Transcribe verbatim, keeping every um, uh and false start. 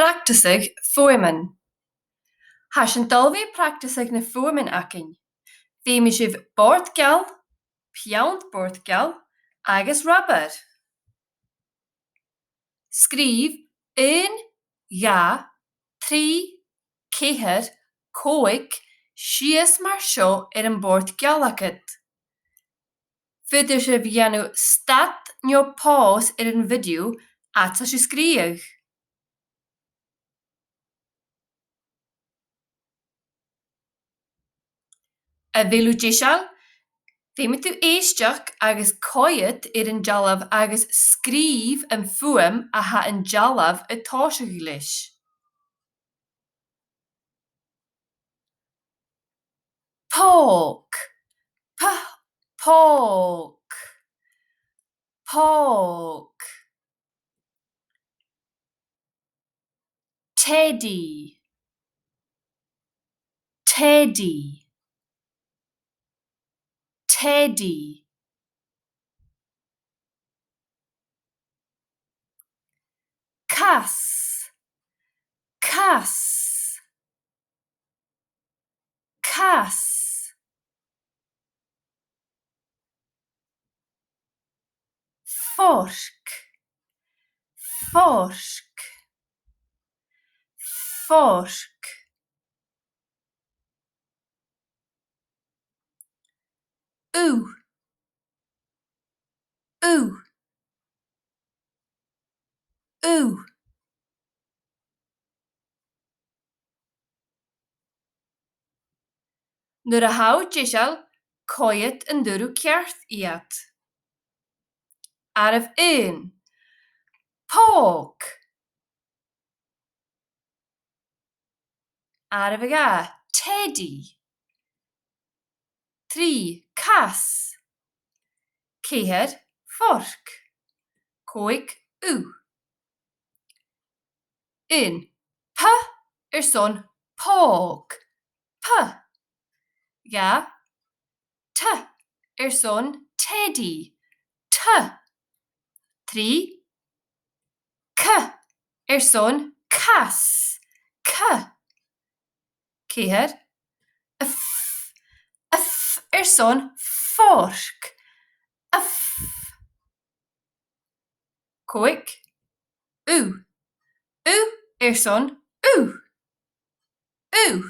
Practasadh fuaimean. Tha sinn a' dol a bhith a' practasachd na fuaimean againn. Feumaidh sibh bòrd geal, peann bòrd geal agus rubber. Sgrìobh aon, dhà, trì, ceithir, còig, sìos mar seo air a' bhòrd geal agad. Faodaidh sibh a dhèanamh stad no pause air a' video fhad 's a tha sibh a' sgrìobhadh. A bheil thu deiseil? Feumaidh tu èisteachd agus coimhead air an dealbh agus sgrìobh am fuaim a tha an dealbh a' tòiseachadh leis. Pòg. P-, pòg. Pòg. Teadaidh. Teadaidh. Teadaidh. Cas. Cas. Cas. Forc. Forc. Forc. Ugh. Ugh. Ugh. Nuair a tha thu deiseil, coimhead an turas ceart iad. Àireamh aon. Pòg. Àireamh a dhà, teadaidh. Trì, cas. Ceithir, forc. Còig, ugh. Aon, p airson pòg. P. Dhà, t airson teadaidh. T. Trì, c airson cas. C. Ceithir, f, f airson forc. F. Còig, ugh. Ugh airson ugh. Ugh.